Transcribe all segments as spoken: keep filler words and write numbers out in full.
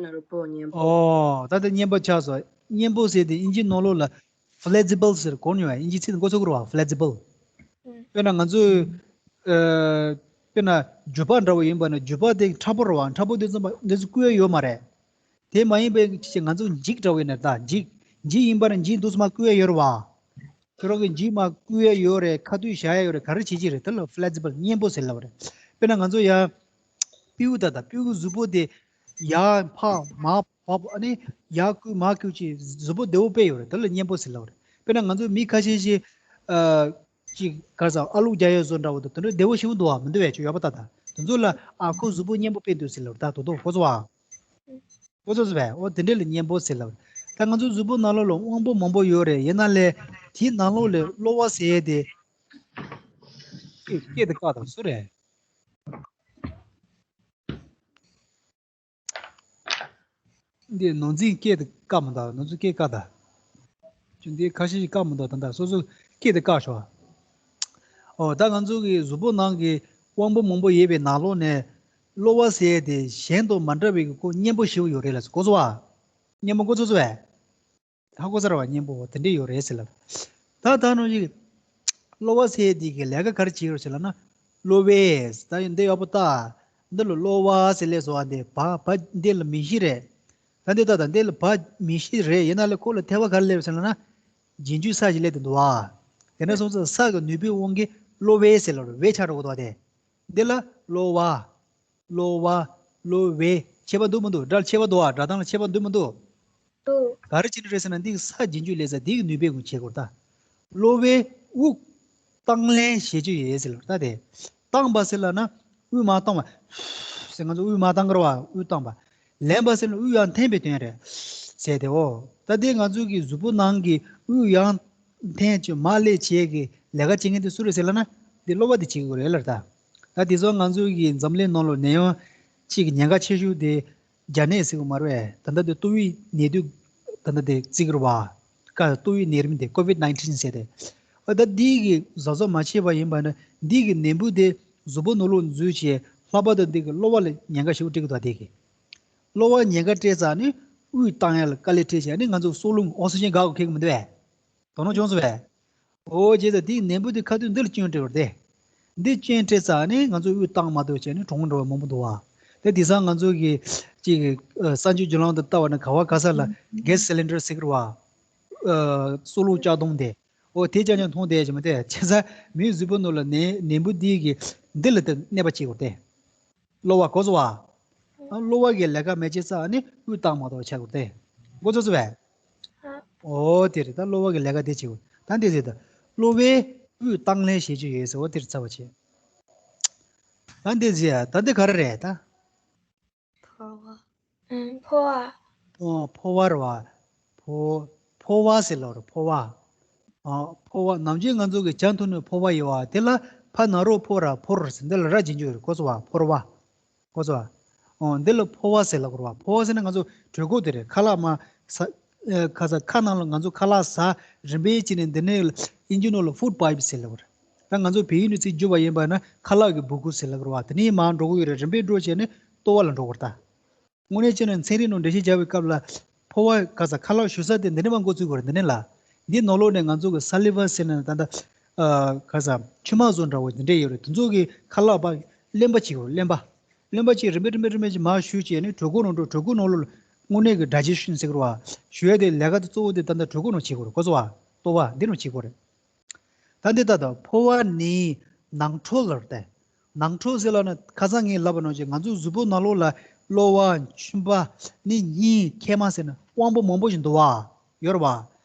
ན་རུ་པོ་གཉེན་པོ། ཨོ་ད་ལྟ་གཉེན་པོ་ཆགས་སོང་། གཉེན་པོ་ཟེར་དེ་ཨིན་ཇི་ནང་ལོགས་ལ་flexible ཟེར་གོ་མྱོང་བས། ཨིན་ཇི་ཚིག་འགོ་ཚུགས་རུ་བ་flexible། དཔེར་ན་ང་ཚོས་ཨ་དཔེར་ན་རྒྱུ་པ་འདྲ་བོ་ཡིན་པ་ན་རྒྱུ་པ་དེ་མཁྲེགས་པོ་རུ་བ། མཁྲེགས་པོ་དེ་ཚོ་མ་དེ་ཚོ་བརྐུ་ཡ་ཡོད་མ་རེད། དེ་མ་ཡིན་པའི་ཅིག་ང་ཚོ་འགྱིག་འདྲ་བོ་ཡིན་ན་ད་འགྱིག་འགྱིག་ཡིན་པ་ན་འགྱིག་འདུག་སེ་མ་བརྐུ་ཡ་ཡོད་རུ་བ། ཁྱོད་རང་གི་འགྱིག་མ་བརྐུ་ཡ་ཡོད་རེད། ཁ་ཐུག་བཞག་ཡ་ཡོད་རེད། ག་རེ་བྱེད་ཀྱི་རེད། དེ་ལ་flexible གཉེན་པོ་ཟེར་ལབ་རེད། དཔེར་ན་ང་ཚོ་ཡ་སྤྲེའུ་ད་ད་སྤྲེའུ་གཟུགས་པོ་དེ་ཡར་འཕགས་མར་བབས། ཨ་ནི་ཡར་བརྐུས་མར་བརྐུས་ཀྱི་གཟུགས་པོ་བདེ་བོ་དཔེ་ཡོད་རེད། དེ་ལ་གཉེན་པོ་ཟེར་ལབ་རེད། དཔེར་ན་ང་ཚོ་མི་ཁ་ཤས་ཤིག་ཨ་ཅིག་ག་ས་ཨ་ལུག་རྒྱག་ཡ་བཟོ་འདྲ་བོ་དང་དེ་འདྲ་བདེ་བོ་ཞེ་པོ་འདུག་བ། མི་འདུག་བས། ཁྱོད་ཡོད་པ་ད་ད་དེ་ཚོ་ལ་ཨ་ཁོ་གཟུགས་པོ་གཉེན་པོ་དཔེ་འདུག་ཟེར་ལབ་རེད། ད་དོ་དོ་ཁོ་ཚོ་བ། ཁོ་ཚོ་ཟེར་བས། འོ་དེ་འདྲ་ལ་གཉེན་པོ་ཟེར་ལབ་རེད། ད་ང་ཚོ་གཟུགས་པོ་ནང་ལོགས་ལ་དབང་པོ་མང་པོ་ཡོད་རེད། ཡིན་ན་ལས་དེའི་ནང་ལོགས་ལ་གློ་བ་ཟེར་ཡས་དེ་སྐེ་སྐེ་དེ་བཀག་དང་སུ་རེད། འདི་ནོར་འཛིན་སྐད་དེ་བཀག་མི་འདུག་ནོར་འཛིན་སྐད་བཀག་ད། ཁྱོད་འདི་ཁ་ཤས་ཤིག་བཀག་མི་འདུག་ད་ལྟ་སོ་སོ་སྐད་དེ་བཀག་ཤོག་ཨོ་ད་ང་ཚོ་གི་གཟུགས་པོ་ནང་གི་དབང་པོ་མང་པོ་ཡོད་པའི་ནང་ལོགས་ནས་གློ་བ་ཟེར་དེ་གཞན་དང་མ་འདྲ་བའི་གི་ཁོ་གཉེན་པོ་ཞེ་པོ་ཡོད་རེད་ལ། གོ་སོང་བ། གཉེན་པོ་གོ་ཚོད་ཚོད་བས། ཧ་གོ་ཚར་བ། གཉེན་པོ་དེ་འདྲས་ཡོད་རེད་ཟེར་ལ། ད་ད་ནང་བཞིན་གློ་བ་ཟེར་དེ་གི་ལས་ཀ་ག་རེ་བྱེད་ཀྱི་ཡོད་ཟེར་ལ་ན། གློ་བས་ད་ཡིན་འདི་ཡག་པོ་ལྟ། འདི་ལ་གློ་བ་ཟེར་ལས་སོ་བ་འདི་བ་བ་འདི་ལ་མིང་གཞི་རེད། ད་འདི་ལྟ་ད་འདི་ལ་བ་མིང་གཞི་རེད། ཡིན་ན་ལས་ཁོ་ལ་ཐེ་བ་ག་རེ་སླེབས་ཟེར་ལ་ན། རྗེས་འཇུག་ས་ཞིག་སླེབས་དེ་འདུག་བ། དེ་ནས་སོང་ཙང་ས་གི་ནུས་པའི་དབང་གིས་གློ་བས་ཟེར་ལ་རུ་བས་ཆགས་འགྲོ་གི་འདུག་བ་དེ། འདི་ལ་གློ་བ། གློ་བ། གློ་བའི་ཁྱད་པར་འདུག་མི་འདུག་སྒྲ་ཁྱད་པར་འདུག་བ། སྒྲ་གདངས་ལ་ཁྱད་པར་འདུག་མི་འདུག་འདུག་ག་རེ་བྱས་ནས་རེད་ཟེར་ན་འདི་གི་ས་རྗེས་འཇུག་ལས་ས་འདི་གི་ནུས་པའི་ངོ་བྱེད་དགོས་ད། གློ་བའི་དབུགས་བཏང་ལེན་བྱེད་རྒྱུ་ཡོད་ཟེར་ལ་ད་དེ། བཏང་བ་ཟེར་ལ་ན་དབུགས་མ་བཏང་བ། ཟེར་ང་ཚོ་དབུགས་མ་བཏང་གི་རེད་བ། དབུགས་བཏང་བ། ལེན་པ་ཟེར་ན་དབུགས་ཡང་འཐེན་པའི་དོན་རེད། ཟེར་དེ་འོ། ད་དེ་ང་ཚོ་གི་གཟུགས་པོ་ནང་གི་དབུགས་ཡང་འཐེན་བྱེད་མ་ལས་བྱེད་ཀྱི་ལས་ཀ་བྱེད་མཁན་དེ་སུ་རེད་ཟེར་ལ་ན། འདི་གློ་བ་དེ་བྱེད་ཀྱི་རེད་ལ་ད། ད་དེ་ཚོ་ང་ཚོ་གི་འཛམ་གླིང་ནང་ལ་ནད་ཡམས་གཅིག་གི་ཉེན་ཁ་ཆེ་ཤོས་དེ་རྒྱ་ནད་ཟེར་གི་མ་རེད་པས། ད་ལྟ་དེ་ཏོག་དབྱིབས་ནད་དུག་ད་ལྟ་དེ་བརྩི་གི་རེད་པ། ཀ་ཏོག་དབྱིབས་ནད་རིམས་དེ་ཀོ་བིད་ནའིན་ཊིན་ཟེར་དེ། ཨ་ད་འདི་གི་གཟབ་གཟབ་མ་བྱས་པ་ཡིན་པ་ན་འདི་གི་ནད་འབུ་དེ་གཟུགས་པོ་ནང་ལོགས་འཛུལ་བྱས་ལྷག་པར་དུ་འདི་གི་གློ་བ་ལ་ཉེན་ཁ་ཞེ་པོ་སྤྲད་གི་འདུག་དེ་གི་གློ་བ་ཉེན་ཁ་སྤྲད་ཙང་ནི་དབུགས་བཏང་ཡ་ལ་དཀའ་ལས་འཕྲད་བྱས་ནི་ང་ཚོ་སྲོག་རླུང་ཨོག་སི་ཇན་འགག་གི་ཁེག་གི་མི་འདུག་པས། དོ་སྣང་བྱུང་སོང་པས། ཨོ་བྱས་ཙང་འདིའི་ནད་འབུ་འདི་ཁ་ཐུག་འདི་ལ་སྐྱོན་སྤྲད་པ་རེད། འདི་སྐྱོན་སྤྲད་ཙང་ནི་ང་ཚོ་དབུགས་བཏང་མ་ཐུབ་བྱས་ནི་གྲོངས་འགྲོ་བ་མང་པོ་འདུག་པ། དེ་དེང་སང་ང་ཚོ་གི་ཅིག་ཨ་གསར་འགྱུར་བརྒྱུད་ལམ་དུ་ལྟ་བ་ན་ག་བ་ག་ས་ལ་གེ་སི་སི་ལིན་ཌར་ཟེར་གི་རེད་པ། ཨ་སྲོག་རླུང་ལྕགས་སྡོང་དེ། ཨོ་དེ་ཅག་ཀྱང་མཐོང་བསྡད་ཀྱི་མི་འདུག་བྱས་ཙང་མིའི་གཟུགས་པོ་ནང་ལ་ནད་ནད་འབུ་འདི་གི་འདི་ལ་དེ་གནོད་པ་བྱེད་དགོས་ཏེ། གློ་བ་གོ་སོང་པ། ཨ་གློ་བ་གི་ལས་ཀ་མེད་བྱས་ཙང་ནི་དབུགས་བཏང་མ་ཐུབ་ཆགས་དགོས་ཏེ། མགོ་ཚོས་སོང་པས། ཨོ་དེ་རེད། ད་གློ་བ་གི་ལས་ཀ་དེ་བྱེད་དགོས། ད་འདི་ཟེར་ད། གློ་བས་དབུགས་བཏང་ལེན་བྱེད་རྒྱུ་ཡོད་ཟེར། འོ་དེ་རེད། ཚར་བ་བྱེད། ད་འདི་ཟེར་ད་འདི་ག་རེ་རེད་ད། ཕོ་བ། ཨུམ་ཕོ་བ། ཨོ་ཕོ་བ་རེད་པ། ཕོ་ཕོ་བ་ཟེར་ལབ་རེད། ཕོ་བ། ཨོ་ཕོ་བ། ནམ་རྒྱུན་ང་ཚོ་གི་ཇ་འཐུང་ནས་ཕོ་བ་ཡོད་པ་དེ་ལ་ཕ་ན་རོ་ཕོ་ར་ཕོར་ཟེར་འདི་ལ་ར་རྗེས་འཇུག་རེད། གོ་སོང་པ། ཕོར་བ། གོ་སོང་པ། ཨོ་འདི་ལ་ཕོ་བ་ཟེར་ལབ་དགོས་རེད་པ། ཕོ་བ་ཟེར་ན་ང་ཚོ་གྲོད་ཁོག་དེ་རེད། ཁ་ལག་མར་ཟ། ཨ་ཁ་ཟ་ཁ་ནང་ལ་ང་ཚོ་ཁ་ལག་ཟ་རིམ་པས་བྱས་ནས་འདི་ནས་ཨིན་ཇི་ནང་ལ་ཧྥུཌ་པའིབ་ཟེར་ལབ་དགོས་རེད། ད་ང་ཚོ་བལ་ཡུལ་ནས་ཚིག་བསྒྱུར་བ་ཡིན་པ་ན་ཁ་ལག་གི་སྦུ་གུ་ཟེར་ལབ་དགོས་རེད་པ། དེ་ནས་མར་འགྲོ་གི་ཡོད་རེད། རིམ་པས་འགྲོ་བྱས་ནས་ལྟོ་བ་ལ་འགྲོ་དགོས་རེད་ད། དངོས་གནས་བྱས་ན་ཚན་རིག་ནང་འགྲེལ་བཤད་རྒྱག་པའི་སྐབས་ལ་ཕོ་བ་ག་ས་ཁ་ལག་ཞུ་ས་དེ་འདི་ནས་མར་འགོ་བཙུགས་དགོས་རེད། འདི་ནས་ལ། འདི་ནང་ལོགས་ནས་ང་ཚོ་གི་སཱ་ལི་ཝ་ཟེར་ན་ད་ལྟ་ཨ་ག་ས་མཆིལ་མ་བཟོ་འདྲ་བོ་འདི་འདྲས་ཡོད་རེད། དེ་ཚོ་གི་ཁ་ལག་པ་རློན་པ་བྱེད་དགོས། རློན་པ། རློན་པ་བྱས་རིམ་པས་རིམ་པས་རིམ་པས་ཀྱི་མར་བཞུས་བྱས་ནས་གྲོད་ཁོག་ནང་འགྲོ། གྲོད་ཁོག་ནང་ལོགས་ལ་དངོས་གནས་ཀྱི་ཌའི་ཇེ་ཤན་ཟེར་གི་རེད་པ། ཞུ་ཡ་དེ་ལས་ཀ་དེ་གཙོ་བོ་དེ་ད་ལྟ་གྲོད་ཁོག་ནང་བྱེད་དགོས་རེད། གོ་སོང་པ། ལྟོ་བ་འདི་ནང་བྱེད་དགོས་རེད། ད་འདི་ལྟ་དང་ཕོ་བ་ནི་ནང་ཁྲོལ་ལབ་དེ། ནང་ཁྲོལ་ཟེར་ལབ་ན་ཁ་སང་ངས་ལབ་པ་ནང་བཞིན་ང་ཚོའི་གཟུགས་པོ་ནང་ལོགས་ལ་གློ་བ། མཆིན་པ། ནི་སྙིང་། མཁལ་མ་ཟེར་ན་དབང་པོ་མང་པོ་ཞིག་འདུག་པ། ཡོད་རེད་པ།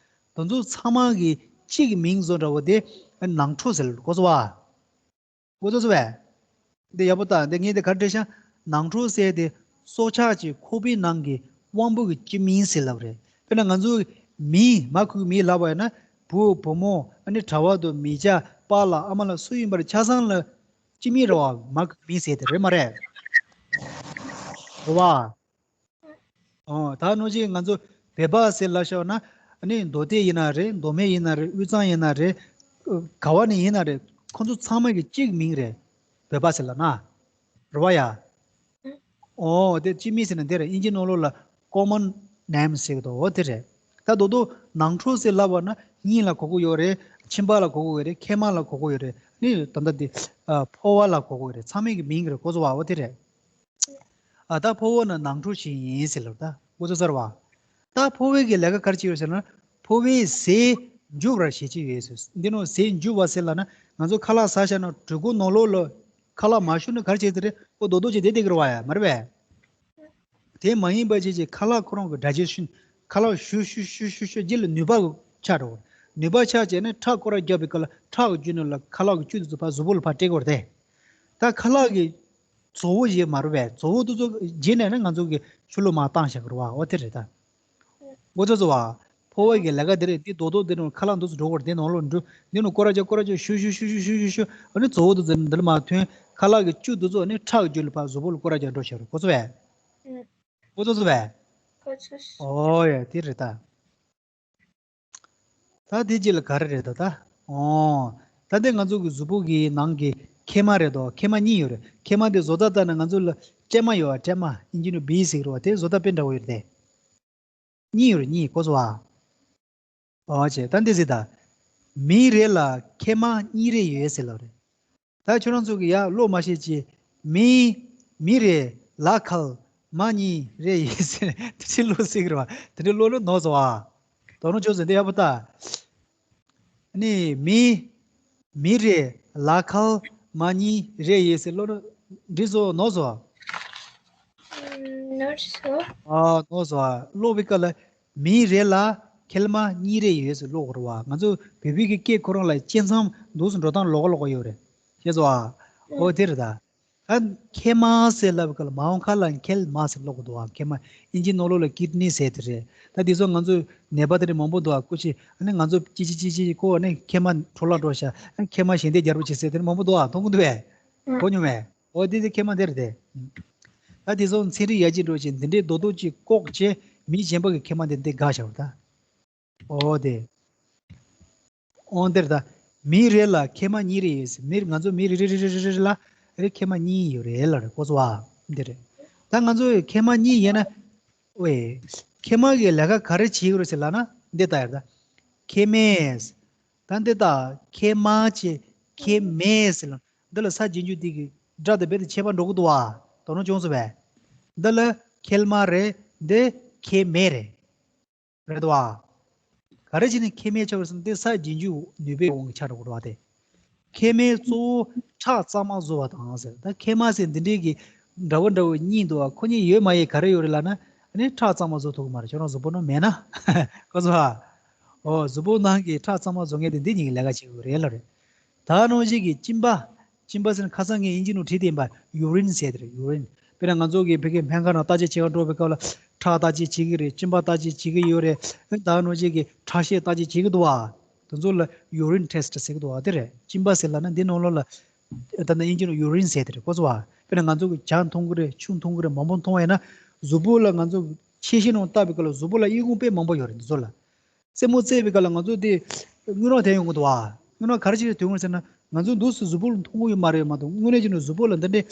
དེ་ཚོ་ཚང་མ་གི་གཅིག་གི་མིང་བཟོ་འདྲ་བོ་དེ་ནང་ཁྲོལ་ཟེར་ལབ། གོ་སོང་པ། གོ་ཚོད་ཚོད་པས། འདི་ཡག་པོ་ལྟ། འདི་ངས་འདི་ག་རེ་བྲིས་ཤག་ནང་ཁྲོལ་ཟེར་དེ་སྲོག་ཆགས་ཀྱི་ཁོག་པའི་ནང་གི་དབང་པོ་གི་སྤྱི་མིང་ཟེར་ལབ་རེད། དཔེར་ན་ང་ཚོ་མི་མ་ཁུག་མི་ལབ་པ་ཡིན་ན་བུ་བུ་མོ། ཨ་ནི་གྲྭ་པ་དང་མི་སྐྱ། པཱ་ལགས་ཨ་མ་ལགས་སུ་ཡིན་པར་ཆ་ཚང་ལ་སྤྱི་མིང་རེད་པ། མ་ཁུག་མི་ཟེར་དེ་རེད་མ་རེད། རེད་པ། ཨོ་ད་ནང་བཞིན་ང་ཚོ་བོད་པ་ཟེར་ལབ་ཤོག་ན། ཨ་ནི་མདོ་སྟོད་ཡིན་ན་རེད། མདོ་སྨད་ཡིན་ན་རེད། དབུས་གཙང་ཡིན་ན་རེད། ག་བ་ནས་ཡིན་ན་རེད། ཁོ་ཚོ་ཚང་མ་གི་གཅིག་མིང་རེད། བོད་པ་ཟེར་ལབ་ན། རེད་པ་ཡ། ཨོ་དེ་སྤྱི་མིང་ཟེར་ན་དེ་རེད། དབྱིན་ཇི་ནང་ལོགས་ལ་common name ཟེར་གི་འདུག་འོ་དེ་རེད། ད་དོ་དོ་ནང་འཁྲུག་ཟེར་ལབ་པ་ན་སྙིང་ལ་གོ་གི་ཡོད་རེད། མཆིན་པ་ལ་གོ་གི་ཡོད་རེད། མཁལ་མ་ལ་གོ་གི་ཡོད་རེད། ནི་ད་ལྟ་དེ་ཨ་ཕོ་བ་ལ་གོ་གི་ཡོད་རེད། ཚང་མའི་གི་མིང་གི་རེད། གོ་སོང་བ། འོ་དེ་རེད། ཨ་ད་ཕོ་བ་ནི་ནང་འཁྲུག་ཅན་ཡིན་ཟེར་ལབ། ད་གོ་ཚོད་ཚར་བ། ད་ཕོ་བའི་གི་ལས་ཀ་ག་རེ་བྱེད་ཡོད་ཟེར་ན། ཕོ་བའི་ཟས་འཇུ་བར་བྱེད་ཀྱི་ཡོད་ཟེར། འདི་ནང་ཟས་འཇུ་བ་ཟེར་ལབ་ན་ང་ཚོ་ཁ་ལག་ཟ་བཞག་ན་གྲོད་ཁོག་ནང་ལོགས་ལ་ཁ་ལག་མ་ཤོར་ན་ག་རེ་བྱེད་ཀྱི་རེད། ཁོ་རྡོག་རྡོག་ཅིག་བསྡད་བསྡད་ཀྱི་རེད་བ་ཡ། མ་རེད་པས། དེ་མ་ཡིན་པ་ཅིག་ཅིག་ཁ་ལག་ཁོ་རང་གི་digestion། ཁ་ལག་ཞུ་ཞུ་ཞུ་ཞུ་ཞུ་རྗེས་ལ་ནུས་པ་ཆགས་འགྲོ། ནུས་པ་ཆགས་བྱས་ནས་ཁྲག་སྐོར་ར་རྒྱབ་པའི་སྐབས་ལ་ཁྲག་གི་རྒྱུ་ནང་ལ་ཁ་ལག་གི་བཅུད་དེ་ཚོ་ཕར་གཟུགས་པོ་ལ་ཕར་སྤྲད་ཀྱི་ཡོད་རེད་དེ། ད་ཁ་ལག་གི་བཙོག་པ་ཞིག་མ་རེད་པས། བཙོག་པ་དེ་ཚོ་རྗེས་ནས་ནི་ང་ཚོ་གི་ཆུ་ལོག་མར་བཏང་བཞག་གི་རེད་བ། འོ་དེ་རེད་ད། འོ་ཚོ་ཚོ་བ། ཕོ་བ་གི་ལས་ཀ་དེ་རེད། འདི་རྡོག་རྡོག་འདི་ནང་ཁ་ལག་འདི་ཚོ་འགྲོ་གི་རེད། འདི་ནང་ལོགས་འགྲོ། འདི་ནང་སྐོར་ར་རྒྱག་སྐོར་ར་རྒྱག་ཞུ་ཞུ་ཞུ་ཞུ་ཞུ་ཞུ་ཞུ། ཨ་ནི་བཙོག་པ་དེ་ཚོ་འདི་ལ་མར་ཐོན། ཁ་ལག་གི་བཅུད་དེ་ཚོ་ཨ་ནི་ཁྲག་གི་རྒྱུད་ལ་ཕར་གཟུགས་པོ་ལ་སྐོར་ར་རྒྱག་འགྲོ་བཞག་རེད། གོ་ཚོད་བས། ཨུ། གོ་ཚོད། ཨོ་ཡ་དེ་རེད་ད། ད་དེ་རྗེས་ལ་ག་རེ་རེད་ད་ད། ཨོ། ད་ལྟའི་ང་ཚོ་གི་གཟུགས་པོ་གི་ནང་གི་མཁལ་མ་རེད་དོ། མཁལ་མ་གཉིས་ཡོད་རེད། མཁལ་མ་དེ་བཟོ་ལྟ་ལྟ་ན་ང་ཚོ་ལ་སྲན་མ་ཡོད་པ། སྲན་མ་དབྱིན་ཇི་ནང་བི་ཟེར་གི་རེད་བ། དེ་བཟོ་ལྟ་དཔེ་འདྲ་བོ་ཡོད་རེད་དེ། གཉིས་ཡོད་རེད། གཉིས། གོ་སོང་བ། ཨོ་ཅེ། ད་འདི་ཟེར་ད། མི་རེ་ལ་མཁལ་མ་གཉིས་རེ་ཡོད་ཟེར་ལབ་རེད། ད་ཁྱོད་རང་ཚོ་གི་ཡ་ཀློག་མ་ཤེས་ཀྱི། མི། མི་རེ་ལ་མཁལ་མ་གཉིས་རེ་ཡོད་ཟེར། དེ་འདྲ་ཀློག་སྲིད་ཀྱི་རེད་བ། དེ་འདྲ་ཀློག་ཀློག་ནོར་སོང་བ། དོ་སྣང་ཆོག་ཟེར་འདི་ཡག་པོ་ལྟ། ནི་མི། མི་རེ་ལ་མཁལ་མ་གཉིས་རེ་ཡོད་ཟེར་ཀློག་ན་འགྲིག་སོང་། ནོར་སོང་། ཨ། ནོར་སོང་། ཨ། ནོར་སོང་། ཨ། ཀློག་པའི་སྐབས་ལ་མི་རེ་ལ་མཁལ་མ་གཉིས་རེ་ཡོད་ཟེར་ཀློག་དགོས་རེད་བ། ང་ཚོ་བོད་བོད་ཀྱི་སྐད་ཁོ་རང་ལ་སྐྱེ་མཚམས་འདུག་སེ་འགྲོ་སྟངས་ལོགས་ཀ་ལོགས་ཀ་ཡོད་རེད། ཤེས་སོང་ཨ། ཨོ་དེ་རེད་ད། ད་མཁལ་མ་ཟེར་ལབ་པའི་སྐབས་ལ་མ་འོངས་ཁ་ལ་མཁལ་མ་ཟེར་ཀློག་གི་འདུག་ཨ། མཁལ་མ། དབྱིན་ཇིའི་ནང་ལོགས་ལ་ཀིཌ་ནི་ཟེར་དེ་རེད། ད་དེ་ཚོ་ང་ཚོ་ནད་པ་དེ་འདྲ་མང་པོ་འདུག་ཨ། སྐུ་མཁྱེན། ཨ་ནི་ང་ཚོ་ཅི་ཅི་ཅི་ཅི་ཁོ་ཨ་ནི་མཁལ་མ་འཕྲོ་བརླག་འགྲོ་ཤག་ཨ་ནི་མཁལ་མ་ཞལ་འདེབས་རྒྱག་རོགས་བྱེད་ཟེར་དེ་འདྲ་མང་པོ་འདུག་ཨ། མཐོང་གི་འདུག་བས། ཨང་། གོ་མྱོང་བས། འོ་དེ་དེ་མཁལ་མ་དེ་རེད་དེ། ད་དེ་ཚོ་ཚན་རིག་ཡར་རྒྱས་འགྲོ་བཞིན་འདི་འདྲའི་རྡོག་རྡོག་ཅིག་བཀོག་བྱས་མི་གཞན་པ་གི་མཁལ་མ་དེ་འདི་འགག་བཞག་པ་ད། ཨོ་དེ། ཨོ་འདིར་ད། མི་རེ་ལ་མཁལ་མ་གཉིས་རེ་ཡོད་ཟེར། མི་ང་ཚོ་མི་རེ་རེ་རེ་རེ་རེ་རེ་ལ་རེ་མཁལ་མ་གཉིས་ཡོད་རེད་ལབ་རེད། གོ་སོང་བ། འདི་རེད། ད་ང་ཚོ་མཁལ་མ་གཉིས་ཡོད་ན། ཝེ། མཁལ་མ་གི་ལས་ཀ་ག་རེ་བྱེད་ཀྱི་རེད་ཟེར་ལབ་ན་འདི་ལྟ་ཡར་ད། མཁལ་མས། ད་འདི་ལྟ། མཁལ་མ་བྱས། མཁལ་མེད་ཟེར་ལབ། འདི་ལ་ས་རྗེས་འཇུག་འདི་གི་སྒྲ་དང་རྦད་དེ་ཁྱད་པར་འགྲོ་གི་འདུག་བ། དོ་སྣང་བྱུང་སོང་བས། འདི་ལ་མཁལ་མ་རེད། འདི་མཁལ་མེད་རེད། རེད་དོ། ག་རེ་བྱས་ནས་མཁལ་མེད་ཆགས་པ་རེད་ཟེར་ན་དེ་ས་རྗེས་འཇུག་ནུས་པའི་དབང་གིས་ཆགས་འགྲོ་གི་རེད་བ་དེ། མཁལ་མས་གཙོ་བོ་ཁྲག་གཙང་མ་བཟོ་བ་དང་ཟེར། ད་མཁལ་མ་ཟེར་འདི་འདྲའི་གི་འདྲ་བོ་འདྲ་བོ་གཉིས་འདུག་བ། ཁོ་གཉིས་ཡོད་མ་ཡོད་ག་རེ་ཡོད་རེད་ལབ་ན། ཨ་ནི་ཁྲག་གཙང་མ་བཟོ་ཐུབ་ཀྱི་མ་རེད། ཁྱོད་རང་གཟུགས་པོ་ནང་མེད་ན། གོ་སོང་ཨ། ཨོ་གཟུགས་པོ་ནང་གི་ཁྲག་གཙང་མ་བཟོ་མཁན་དེ་འདི་གཉིས་ཀྱི་ལས་ཀ་བྱེད་དགོས་རེད་ལབ་རེད། ད་ནང་བཞིན་གྱི་གཅིན་པ། གཅིན་པ་ཟེར་ན་ཁ་སང་ངས་དབྱིན་ཇི་ནང་བྲིས་བསྡད་པ་ཡུ་རིན་ཟེར་དེ་རེད། ཡུ་རིན། དཔེར་ན་ང་ཚོ་གི་ཕ་གིའི་སྨན་ཁང་ནང་བརྟག་དཔྱད་བྱེད་ག་འགྲོ་བའི་སྐབས་ལ་ཁྲག་བརྟག་དཔྱད་བྱེད་ཀྱི་རེད། གཅིན་པ་བརྟག་དཔྱད་བྱེད་ཀྱི་ཡོད་རེད། ད་ནང་བཞིན་གྱི་ཁྲག་ཤེད་བརྟག་དཔྱད་བྱེད་ཀྱི་འདུག་བ། དེ་ཚོ་ལ་ཡུ་རིན་ཊེ་སི་ཊི་ཟེར་གྱི་འདུག་བ། དེ་རེད། གཅིན་པ་ཟེར་ལབ་ན་འདི་ནང་ལོགས་ལ་ད་ནི་དབྱིན་ཇི་ནང་ཡུ་རིན་ཟེར་དེ་རེད། གོ་སོང་བ། དཔེར་ན་ང་ཚོ་གི་ཇ་འཐུང་གི་རེད། ཆུ་འཐུང་གི་རེད། མང་པོ་འཐུང་བ་ཡིན་ན་གཟུགས་པོ་ལ་ང་ཚོ་མཆེད་གཞི་ནང་བཏབ་པའི་སྐབས་ལ་གཟུགས་པོ་ལ་ཨི་ཁུང་དཔེ་མང་པོ་ཡོད་རེད། འདི་ཚོ་ལ། རྩེད་མོ་རྩེ་བའི་སྐབས་ལ་ང་ཚོ་དེ་རྔུལ་ནག་ཐོན་ཡོང་གི་འདུག་བ། རྔུལ་ནག་ག་རེ་བྱས་ནས་ཐོན་གྱི་རེད་ཟེར་ན། ང་ཚོ་འདུག་སེ་གཟུགས་པོ་ལ་མཐོང་གི་ཡོད་མ་རེད་མ་གཏོགས། དངོས་གནས་བྱས་ན་གཟུགས་པོ་ལ་འདི་འདྲའི་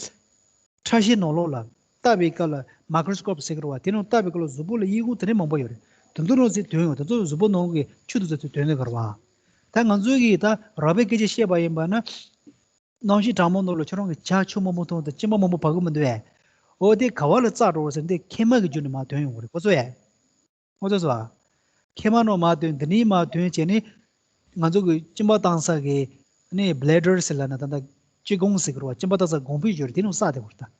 ཁྲག་ཤེད་ནང་ལོགས་ལ་བལྟ་བའི་སྐབས་ལ་མའི་ཀྲོ་སི་ཀོབ་ཟེར་གྱི་རེད་བ། དེ་ནང་བལྟ་བའི་སྐབས་ལ་གཟུགས་པོ་ལ་ཨི་ཁུང་དེ་འདྲའི་མང་པོ་ཡོད་རེད། དེ་ཚོ་ནང་ཚེ་ཐོན་ཡོང་། དེ་ཚོ་གཟུགས་པོ་ནང་གི་ཆུ་དེ་ཚོ་ཐོན་ཡོང་གི་རེད་བ། ད་ང་ཚོ་གིས་ད་རགས་པའི་སྐད་ཆ་བཤད་པ་ཡིན་པ་ན། གནམ་གཤིས་གྲང་མོ་ནང་ལ་ཁྱོད་རང་གིས་ཇ་ཆུ་མང་པོ་འཐུང་དང་གཅིན་པ་མང་པོ་བབས་ཀྱི་མི་འདུག་བས། འོ་དེ་ག་བ་ལ་བཙགས་འགྲོ་བ་ཟེར་ན་དེ་མཁལ་མ་གི་རྒྱུད་ནས་མར་ཐོན་ཡོང་གི་རེད། གོ་སོང་ངས། ངོ་ཚ་སོང་ཨ། མཁལ་མ་ནང་མར་ཐོན། འདི་ནས་མར་ཐོན་བྱས་ནས་ང་ཚོ་གི་གཅིན་པ་བཏང་ས་གི་ནི་བྷི་ལེ་ཌར་ཟེར་ལབ་ན་ད་ལྟ་སྤྱི་གོང་ཟེར་གི་རེད་བ། གཅིན་པ་བཏང་ས་གོང་བུའི་ཡོད་རེད། དེ་ནང་བསགས་བསྡད་ཡོད་རེད་ད།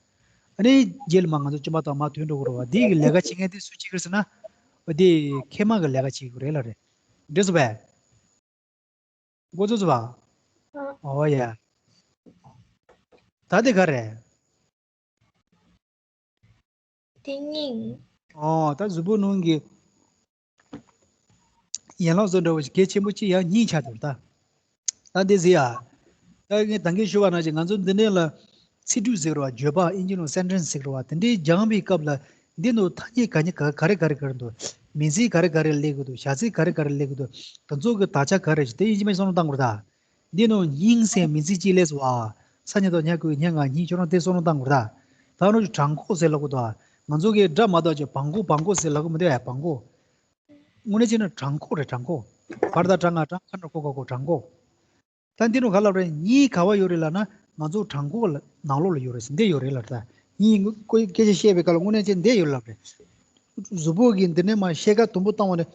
ཨ་ནི་རྗེས་ལ་མར་ང་ཚོ་གཅིན་པ་བཏང་མར་ཐོན་འགྲོ་གི་རེད་བ། འདི་གི་ལས་ཀ་བྱེད་མཁན་དེ་སུ་བྱེད་ཀྱི་རེད་ཟེར་ན། འོ་དེ་མཁལ་མ་གི་ལས་ཀ་བྱེད་ཀྱི་རེད་ལབ་རེད། འགྲིག་སོང་བས། མགོ་ཚོས་བ། ཨ། ཨོ་ཡ། ད་དེ་ག་རེད། དེ་སྙིང་། ཨོ་ད་གཟུགས་པོ་ནང་གི་ཡན་ལག་བཟོ་འདྲ་བོ་ཞིག་གལ་ཆེན་པོ་གཅིག་ཡང་སྙིང་ཆགས་འདུག་ད། ད་འདི་ཟེར་ཡ། ད་ངས་ད་གིན་ཞུ་བ་ནང་བཞིན་ང་ཚོ་འདི་ནས་ལ། ཚིག་འབྲུ་ཟེར་བ་བརྗོད་པ་ཨིན་ཇི་ནང་སེན་ཊེན་སི་ཟེར་བ་དེ་འདྲའི་སྦྱངས་པའི་སྐབས་ལ་འདི་ནང་ཐ་སྙད་ག་ག་ག་རེ་ག་རེ་ག་རེ་འདུག་མིང་ཚིག་ག་རེ་ག་རེ་སླེབས་ཀྱི་འདུག་བྱ་ཚིག་ག་རེ་ག་རེ་སླེབས་ཀྱི་འདུག་དེ་ཚོ་གི་དག་ཆ་ག་རེ་ཞིག་དེ་ཨིན་ཇི་མ་བསམ་བློ་བཏང་དགོས་རེད་ད། འདི་ནང་སྙིང་ཟེར་མིང་ཚིག་གཅིག་སླེབས་སོང་བ། ས་ཉ་ཐོ་ཉ་གི་སྙ་ང་སྙིང་། ཁྱོད་རང་དེ་བསམ་བློ་བཏང་དགོས་རེད་ད། ད་ནོ་ཅིག་བྲང་ཁོག་ཟེར་ལབ་གོ་དོ། ང་ཚོ་གི་སྒྲ་མ་དག་ཅིག་བྲང་ཁོག་བྲང་ཁོག་ཟེར་ལབ་གོ་མི་འདུག་ཨ། བྲང་ཁོག་དངོས་གནས་བྱས་ན་བྲང་ཁོག་རེད། བྲང་ཁོག་བ་ར་བཏགས་བྲ་ང་བྲང་། ཁ་ན་རོ་ཁོ་ག་ཁོག་བྲང་ཁོག་ད་འདི་ནོ་ག་ལབ་རེད། གཉིས་ག་བ་ཡོད་རེད་ལབ་ན་ང་ཚོ་བྲང་ཁོག་ལ་ནང་ལོགས་ལ་ཡོད་རེད་ཟེར། འདི་ཡོད་རེད་ལབ་རེད། ད་གཉིས་ཀོ་སྐད་ཆ་བཤད་པའི་སྐབས་ལ་དངོས་གནས་བྱས་འདི་ཡོད་ལབ་རེད། གཟུགས་པོ་གི་འདི་ནས་མར་ཤེལ་དཀར་དུམ་བུ་བཏང་བ་ནས་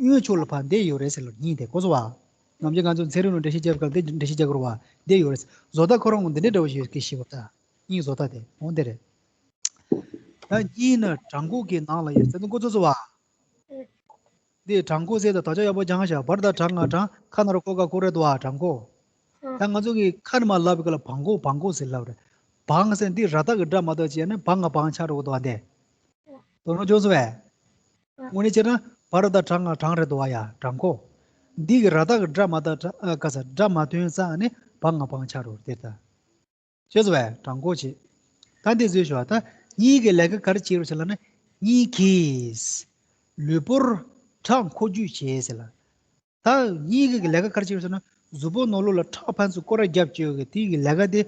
གཡོན་ཕྱོགས་ལ་ཕར་འདི་ཡོད་རེད་ཟེར་ལབ། གཉིས་དེ་གོ་སོང་བ། ནམ་རྒྱུན་ང་ཚོ་ཚན་རིག་ནང་འགྲེལ་བཤད་རྒྱབ་སྐབས་འདི་འགྲེལ་བཤད་རྒྱག་གི་རེད་བ། འདི་ཡོད་རེད། བཟོ་ལྟ་ཁོ་རང་གི་འདི་འདྲ་འདྲ་བོ་ཞིག་ཡོད་སྐད་ཤེས་པ། ད་གཉིས་བཟོ་ལྟ་དེ་འོ་འདི་རེད། ད་གཉིས་ནི་བྲང་ཁོག་གི་ནང་ལ་ཡོད་ཟེར་ནི་གོ་ཚོད་སོང་བ། འདི་བྲང་ཁོག་ཟེར་ད་དོ་ཅག་ཡག་པོ་སྦྱང་བྱ། བ་ར་བཏགས་བྲ་ང་བྲང་། ཁ་ན་རོ་ཁོ་ག་ཁོག་རེད་དོ་ཨ། བྲང་ཁོག་ད་ང་ཚོ་གི་ཁ་ནས་མར་ལབ་པའི་སྐབས་ལ་བང་ཁོག་བང་ཁོག་ཟེར་ལབ་རེད། བང་ཟེར་འདི་ར་བཏགས་ཀྱི་སྒྲ་མ་གཏོགས་བྱས་ན་བ་ང་བང་ཆགས་འགྲོ་གི་འདུག་ཨ། འདི་དོ་ནོ་ཅོག་སོང་བས། དངོས་གནས་བྱས་ན་བ་ར་བཏགས་བྲ་ང་བྲང་རེད་དོ་ཨ་ཡ། བྲང་ཁོག་འདི་གི་ར་བཏགས་ཀྱི་སྒྲ་མ་གཏོགས་བྲ་ཨ་ག་ས་སྒྲ་མ་ཐོན་ཙང་ནི་བ་ང་བང་ཆགས་འགྲོ་རེད་ད། ཤེས་སོང་བས། བྲང་ཁོག་ཅིག་ད་འདི་བཟོས་ཤོག་ད་གཉིས་ཀྱི་ལས་ཀ་ག་རེ་བྱེད་རོགས་ཟེར་ལབ་ན། གཉིས་ཀྱིས་ལུས་པོར་ཁྲག་འཁོར་རྒྱུག་བྱེད་ཟེར་ལ། ད་གཉིས་ཀྱི་ལས་ཀ་ག་རེ་བྱེད་རོགས་ཟེར་ན། གཟུགས་པོ་ནང་ལོགས་ལ་ཁྲག་ཕན་ཚུན་སྐོར་ར་རྒྱབ་བྱེད་ཡོད་གི་དེ་གི་ལས་ཀ་དེ།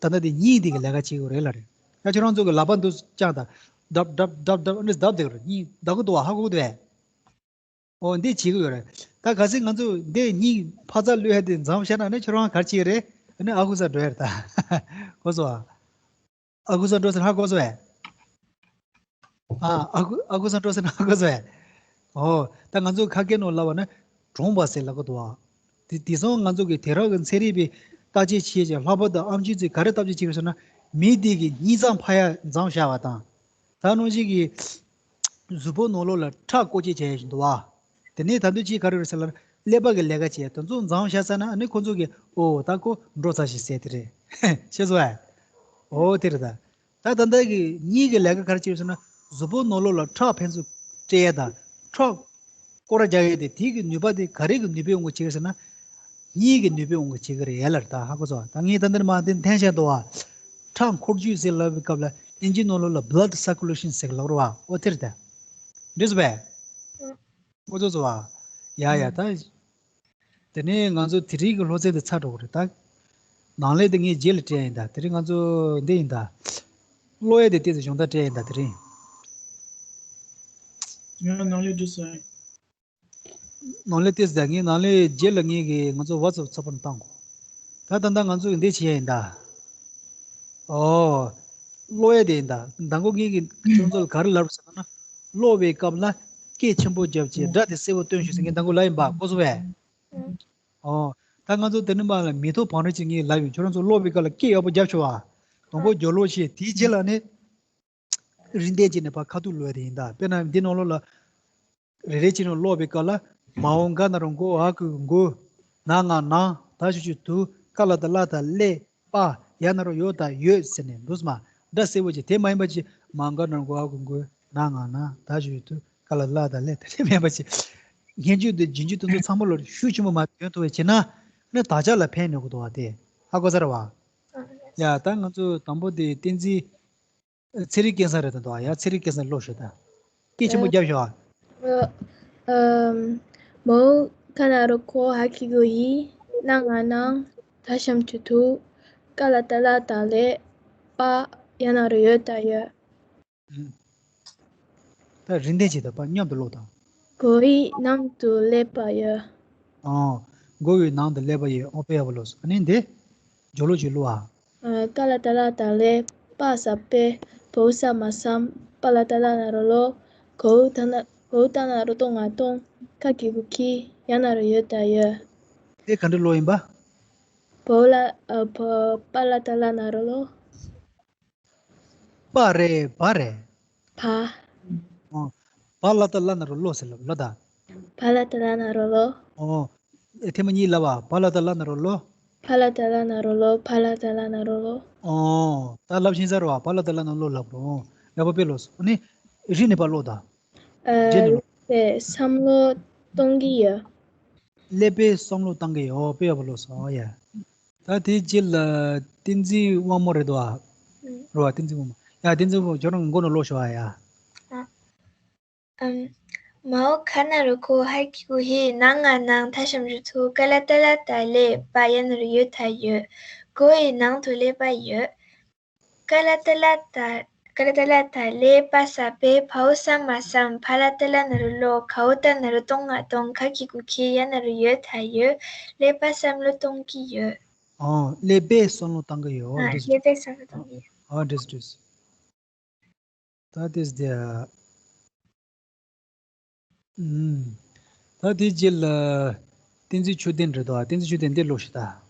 ད་ལྟ་དེ་གཉིས་དེ་གི་ལས་ཀ་བྱེད་དགོས་རེད་ལབ་རེད། ཡ་ཁྱོད་རང་ཚོ་གི་ལག་པ་འདུག་བརྐྱངས་དང་། རྡབ་རྡབ་རྡབ་རྡབ་ཨ་ནི་བརྡབ་བསྡད་ཀྱི་རེད། གཉིས་བརྡབ་གི་འདུག་བ། ཧ་གོ་གི་འདུག་བས། ཨོ་འདི་བྱེད་ཀྱི་ཡོད་རེད། ད་གལ་སྲིད་ང་ཚོ་འདི་གཉིས་ཕར་ཚུར་གློད་ཡ་དེ་མཚམས་བཞག་ན་ནི་ཁྱོད་རང་ག་རེ་བྱེད་ཀྱི་རེད། ཨ་ནི་ཨ་ཁུ་སར་འགྲོ་ཡ་རེད་ད། གོ་སོང་ཨ། ཨ་ཁུ་སར་འགྲོ་ཟེར་ན་ཧ་གོ་སོང་ཨེ། ཨ་ཨ་ཁུ་ཨ་ཁུ་སར་འགྲོ་ཟེར་ན་ཧ་གོ་སོང་ཨེ། ཨོ་ད་ང་ཚོ་ཁ་སྐད་ནང་ལབ་པ་ན་གྲོངས་པ་ཟེར་ལབ་ཀྱི་འདུག་ཨ། དེ་དེང་སང་ང་ཚོ་གི་དེང་རབས་ཀྱི་ཚན་རིག་པས་བརྟག་དཔྱད་བྱས་ཀྱང་ལྷག་པར་དུ་ཨེམ་ཆི་ཚོས་ག་རེ་བརྟག་དཔྱད་བྱས་ཡོད་ཟེར་ན། མི་དེ་གི་གཉིས་མཚམས་ཕར་ཡ་མཚམས་བཞག་པ་དང་། ད་ནང་བཞིན་གྱི་གཟུགས་པོ་ནང་ལོགས་ལ་ཁྲག་སྐོར་སྐྱོད་བྱས་ཡོད་བཞིན་འདུག་ཨ། དེ་ནས་ད་དུང་ཅིག་ག་རེ་རེད་ཟེར་ལབ་ན་ཀླད་པ་གི་ལས་ཀ་བྱས། དེ་ཚོ་མཚམས་བཞག་ཚར་ན་ཨ་ནི་ཁོ་ཚོ་གིས་ཨོ་ད་ཁོ་འགྲོ་ཚར་ཞིག་ཟེར་དེ་རེད། ཤེས་སོང་ཨ། ཨོ་དེ་རེད་ད། ད་ད་ལྟ་གི་གཉིས་ཀྱི་ལས་ཀ་ག་རེ་བྱེད་ཟེར་ན། གཟུགས་པོ་ནང་ལོགས་ལ་ཁྲག་ཕན་ཚུན་སྤྲད་ཡ་དང་ཁྲག་སྐོར་ར་རྒྱག་ཡ་དེ་དེའི་གི་ནུས་པ་དེ་ག་རེ་གི་ནུས་པའི་དབང་གིས་བྱེད་ཀྱི་ཟེར་ན། གཉིས་ཀྱི་ནུས་པའི་དབང་གིས་བྱེད་ཀྱི་རེད་ལབ་རེད་ད། ཧ་གོ་སོང་། ད་ངས་ད་འདིར་མ་འདི་འཐེན་བྱས་འདུག་བ། ཁྲག་འཁོར་རྒྱུག་ཟེར་ལབ་པའི་སྐབས་ལ་ཨིན་ཇི་ནང་ལོགས་ལ་blood circulation ཟེར་ལབ་རེད་བ། ཨོ་དེ་རེད་ད། འགྲིག་སོང་བས། ཨོ་ཚོ་ཚོ་བ། ཡ་ཡ་ད། དེ་ནས་ང་ཚོ་དེ་རིང་གི་སློབ་ཚན་དེ་ཚར་འགྲོ་གི་རེད་ད། ནང་ལས་དེ་ངས་རྗེས་ལ་སྤྲད་ཡིན་ད། དེ་རིང་ང་ཚོ་འདི་ཡིན་ད། ཀློག་ཡ་དེ་ཏོག་ཙམ་གཞོགས་མདའ་སྤྲད་ཡིན་ད་དེ་རིང་། ང་ནང་ལས་འགྲོ་སོང་། ནང་ལས་ཏོག་ཙམ་ད། ངས་ནང་ལས་རྗེས་ལ་ངས་གི་ང་ཚོ་WhatsApp་ཚོགས་པ་ནང་བཏང་གོ། ད་ད་ལྟ་ང་ཚོ་གི་འདི་བྱེད་ཡ་ཡིན་ད། ཨོ། ཀློག་ཡ་དེ་ཡིན་ད། མདང་དགོང་ངས་གི་ཁྱོད་ཚོ་ལ་ག་རེ་ལབ་ཟེར་ན། ཀློག་པའི་སྐབས་ལ་སྐད་ཆེན་པོ་རྒྱབ་བྱས་སྒྲ་དེ་གསལ་པོ་སྟོན་ཤོག་ཟེར་ངས་མདང་དགོང་ལབ་ཡིན་པ་གོ་སོང་བས། ཨོ། ད་ང་ཚོ་དེ་ནི་མ་ལ་མི་ཐོག་བང་རིམ་ཅིག་ངས་ལབ་ཡིན། ཁྱོད་རང་ཚོ་ཀློག་པའི་སྐབས་ལ་སྐད་ཡག་པོ་རྒྱབ་ཤོག་ཨ། དང་པོ་སྦྱོར་ཀློག་བྱས། དེའི་རྗེས་ལ་ནི་རིན་ལྡན་བྱས་ནས་ཕར་ཁ་ཐུག་ཀློག་ཡ་དེ་ཡིན་ད། དཔེར་ན་འདི་ནང་ལོགས་ལ་རེ་རེ་བྱས་ནས་ཀློག་པའི་སྐབས་ལ། མ་འོངས་ག་ན་རོ་མགོ་འ་གི་མགོ། ན་ང་ནང་། ད་ཞབས་ཀྱུ་དུ། ཀ་ལ་བཏགས་ཀླ་དང་ཀླད། པ། ཡ་ན་རོ་ཡོ་དང་ཡོད་ཟེར་ནས་འདུག་སེ་མ། སྒྲ་གསལ་པོ་བྱས། དེ་མ་ཡིན་པ་ཅིག་མ་འོངས་ག་ན་རོ་མགོ་འ་གི་མགོའི། ན་ང་ནང་། ད་ཞབས་ཀྱུ་དུ། ཀ་ལ་བཏགས་ཀླ་དང་ཀླད། དེ་འདྲ་མེད་པ་ཅིག་སྙན་བརྒྱུད་དེ་རྗེས་འཇུག་དེ་ཚོ་ཚང་མ་ལ་ཤུགས་ཆེན་པོ་མ་འདོན་ཐུབ་པ་བྱས་ན། ནི་དག་ཆ་ལ་ཕན་ནུས་ཀྱི་འདུག་བ་དེ། ཧ་གོ་ས་རེད་བ། ཡ་ད་ང་ཚོ་དང་པོ་དེ་བསྟན་འཛིན། ཚེ་རིང་སྐལ་བཟང་རེད་ད་འདུག་ཨ། ཡ་ཚེ་རིང་སྐལ་བཟང་ཀློག་ཤོག་ད། སྐད་ཆེན་པོ་རྒྱབ་ཤོག་ཨ། ཨ། ཨམ། མ་འོངས་ག་ན་རོ་གོ་འ་གི་གུ་འི། ན་ང་ནང་། ད་ཞབས་ཀྱུ་དུ། ཀ་ལ་བཏགས་ཀླ་དང་ཀླད། པ། ཡ་ན་རོ་ཡོ་དང་ཡོད། ཨུམ། ད་རིན་ལྡན་བྱས་ད་པ་མཉམ་དུ་ཀློག་དང་། མགོ་བོའི་ནང་དུ་ཀླད་པ་ཡོད། ཨོ། མགོ་བོའི་ནང་དུ་ཀླད་པ་ཡོད། ཨོ་དཔེ་ཡག་པོ་ཀློག་སོང་། ཨ་ནི་འདི། སྦྱོར་ཀློག་ཅིག་ཀློག་ཨ། ཨ། ཀ་ལ་བཏགས་ཀླ་དང་ཀླད། པ་ས་པད། བའོ་ས་མ་བསམ། པ་ལ་བཏགས་པ་ལ་ན་རོ་པློ། གའོ་བཏགས་ན་གའོ་བཏགས་ན་རོ་ཏོ་ང་སྟོང་། ཀ་གི་གུ་ཀྱི། ཡ་ན་རོ་ཡོ་དང་ཡོད། དེ་ག་འདྲ་ཀློག་ཡིན་པ། བའོ་ལ། ཨ། བ། པ་ལ་བཏགས་པ་ལ་ན་རོ་པློ། པ་རེད་བ་རེད། བ། ཨོ། བ་ལ་བཏགས་པ་ལ་ན་རོ་པློ་ཟེར་ལབ་ལ་ད། བ་ལ་བཏགས་པ་ལ་ན་རོ་པློ། ཨོ། ཨེ་ཐེངས་མ་གཉིས་ལབ་བ། བ་ལ་བཏགས་པ་ལ་ན་རོ་པློ། བ་ལ་བཏགས་པ་ལ་ན་རོ་པློ། བ་ལ་བཏགས་པ་ལ་ན་རོ་པློ། ཨོ། ད་ལབ་ཤེས་ས་རེད་བ། བ་ལ་བཏགས་པ་ལ་ན་རོ་པློ་ལབ་རོ། ཡག་པོ་དཔེ་ཀློག་སོང་། ཨ་ནི། རིག་གནས་པ་ཀློག་དང་། ཨ། རྗེས་ནས་ཀློག་ཀླད་པས་བསམ་བློ་གཏོང་གི་ཡོད། ཀླད་པས་བསམ་བློ་བཏང་གི་ཡོད། དཔེ་ཡག་པོ་ཀློག་སོང་། ཨོ་ཡ། ད་དེའི་རྗེས་ལ་བསྟན་འཛིན་དབང་མོ་རེད་དོ། ཨ། རེད་བ། བསྟན་འཛིན་དབང་མོ། ཡ། བསྟན་འཛིན་དབང་མོ། ཁྱོད་རང་མགོ་ནས་ཀློག་ཤོག་ཨ་ཡ། ཨ། ཨམ། མ་འོངས་ག་ན་རོ་གོ་འ་གི་གུ་འི། ན་ང་ནང་། ད་ཞབས་ཀྱུ་དུ། ཀ་ལ་བཏགས་ཀླ་དང་ཀླད། པ་ཡ་ན་རོ་ཡོ་དང་ཡོད། མགོ་བོའི་ནང་དུ་ཀླད་པ་ཡོད། ཀ་ལ་བཏགས་ཀླ་དང་ ཀ་ལ་ཏ་ལ་ཏ། ལེ་པ་ས་པེ། བའོ་ས་མ་སམ། ཕ་ལ་ཏ་ལ་ན་རོ་ལོ། གའོ་ཏ་ན་རོ་ཏོ་ང་ཏོང་། ག་གི་གུ་གི། ཡ་ན་རོ་ཡོ། ད་ཡོད། ལེ་པ་སམ་བློ་གཏོང་གི་ཡོད། ཨོ། ཀླད་པས་བསམ་བློ་བཏང་གི་ཡོད། ཨ། འགྲིག་ཀླད་པས་བསམ་བློ་གཏོང་གི་ཡོད། ཨོ། འགྲིག་འགྲིག་ད་དེས་དེ། ཨུམ། ད་དེ་རྗེས་ལ་བསྟན་འཛིན་ཆོས་ལྡན་རེད་དོ། བསྟན་འཛིན་ཆོས་ལྡན་འདི་ཀློག་ཤིག་ད།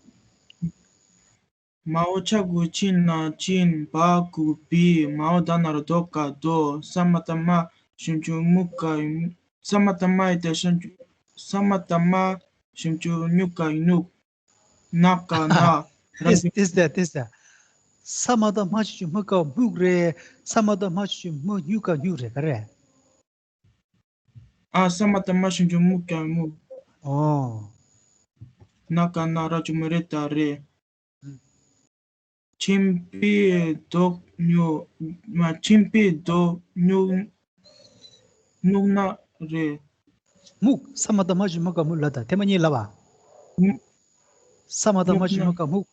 མའོ་ཆ་གི་གུ་ཆི་ན་ཆིན། བ་གི་གུ་བི། མའོ་ད་ན་རོ་དོ་ག་དོག་ས་མ་ཏ་མ་ཞབས་ཀྱུ་མུ་ག་ཡུ། ས་མ་ཏ་མ་ཡི་ཏ་ཞབས་ཀྱུ། ས་མ་ཏ་མ་ཞབས་ཀྱུ་ཉུ་ག་ཉུག་ན་ག་ན། ཏིས་ཏིས་ཏ་ཏིས་ཏ། ས་མ་ཏ་མ་ཞབས་ཀྱུ་སྨུ་ག་སྨུག་རེད། ས་མ་ཏ་མ་ཞབས་ཀྱུ་སྨུ་ཉུ་ག་སྨྱུག་རེད། ག་རེ། ཨ། ས་མ་ཏ་མ་ཞབས་ཀྱུ་སྨུ་ག་སྨུག་ཨོ། ན་ག་ན། ར་གཅིག་མ་རེ་ད་རེད། ཨུམ། ཆིམ་པའི་མདོག་ཉུག་མ། ཆིམ་པའི་མདོག་ཉུག་ཉུག་ན་རེད། སྨུག་ས་མ་ཏ་མ་ཞབས་ཀྱུ་སྨུ་ག་སྨུག་ལ་ད། ཐེངས་མ་གཉིས་ལབ་པ། སྨུག་ས་མ་ཏ་མ་ཞབས་ཀྱུ་སྨུ་ག་སྨུག་